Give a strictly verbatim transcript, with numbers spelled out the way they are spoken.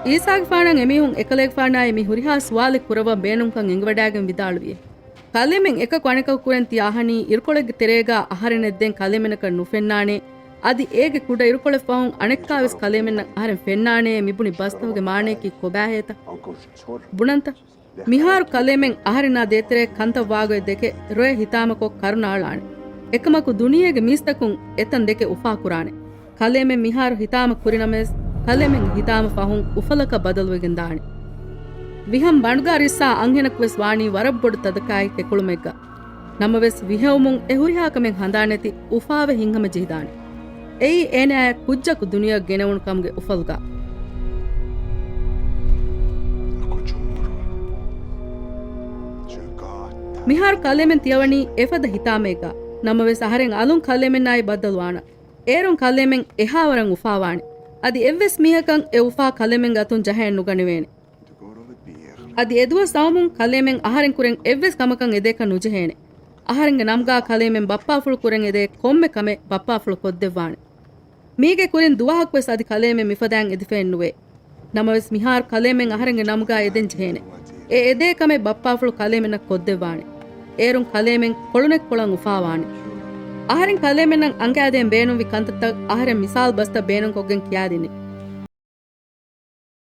އީސާގެފާނަށް އެމީހުން އެކަލޭގެފާނާއި މި ހުރިހާ ސުވާލެއް ކުރައްވަން ބޭނުންކަން އެނގިވަޑައިގެން ވިދާޅުވިއޭ. ކަލޭމެން އެކަކު އަނެކަކު ކުރެން ތިޔާ އަހަނީ އިރުކޮޅެއްގެ ތެރޭގާ އަހަރެން އެއްދެން ކަލޭމެންނަކަށް ނުފެންނާނޭ، އަދި އޭގެ ކުޑަ އިރުކޮޅެއް ފަހުން އަނެއްކާވެސް ކަލޭމެންނަށް އަހަރެން ފެންނާނޭ މިބުނި ބަސްތަކުގެ މާނަޔަކީ ކޮބާހޭތަ؟ ބުނަންތަ؟ މިހާރު ކަލޭމެން އަހަރެންނާ ދޭތެރޭ ކަންތައް ވާގޮތް ދެކެ ރޮއެ ހިތާމަކޮށް ކަރުނަ އަޅާނެ. އެކަމަކު ދުނިޔޭގެ މީސްތަކުން އެތަން ދެކެ އުފާކުރާނެ. ކަލޭމެން މިހާރު ހިތާމަ ކުރިނަމަވެސް، ކަލޭމެންގެ ހިތާމަ ފަހުން އުފަލަކަށް ބަދަލުވެގެން ދާނެ. ވިހަން ބަނޑުގާ ރިއްސާ އަންހެނަކުވެސް ވާނީ ވަރަށް ބޮޑު ތަދަކާއެއް ކެކުޅުމެއްގަ. ނަމަވެސް ވިހެއުމުން އެ ހުރިހާ ކަމެއް ހަނދާނެތި އުފާވެ ހިތްހަމަ ޖެހިދާނެ. އެއީ އޭނާޔަށް ކުއްޖަކު ދުނިޔެއަށް ގެނެވުނު ކަމުގެ އުފަލުގަ. މިހާރު ކަލޭމެން ތިޔަވަނީ އެފަދަ ހިތާމައެއްގަ. ނަމަވެސް އަހަރެން އަލުން ކަލޭމެންނާއި ބައްދަލުވާނަ. އޭރުން ކަލޭމެން އެހާވަރަށް އުފާވާނެ. އަދި އެއްވެސް މީހަކަށް އެ އުފާ ކަލޭމެންގެ އަތުން ޖަހައެއް ނުގަނެވޭނެ. އަދި އެދުވަސް އައުމުން ކަލޭމެން އަހަރެން ކުރެން އެއްވެސް ކަމަކަށް އެދޭކަށް ނުޖެހޭނެ. އަހަރެންގެ ނަމުގާ ކަލޭމެން ބައްޕާފުޅު ކުރެން އެދޭ ކޮންމެ ކަމެއް ބައްޕާފުޅު ކޮށްދެއްވާނެ. މީގެ ކުރިން ދުވަހަކުވެސް އަދި ކަލޭމެން މިފަދައިން އެދިފައެއް ނުވޭ. ނަމަވެސް މިހާރު ކަލޭމެން އަހަރެންގެ ނަމުގާ އެދެން ޖެހޭނެ. އެ އެދޭ ކަމެއް ބައްޕާފުޅު ކަލޭމެންނަށް ކޮށްދެއްވާނެ. އޭރުން ކަލޭމެން ކޮޅުނެއްކޮޅަށް އުފާވާނެ. އަހަރެން ކަލޭމެންނަށް އަނގައިދޭން ބޭނުންވި ކަންތައްތައް އަހަރެން މިސާލް ބަސްތައް ބޭނުންކޮށްގެން ކިޔާދިނީ.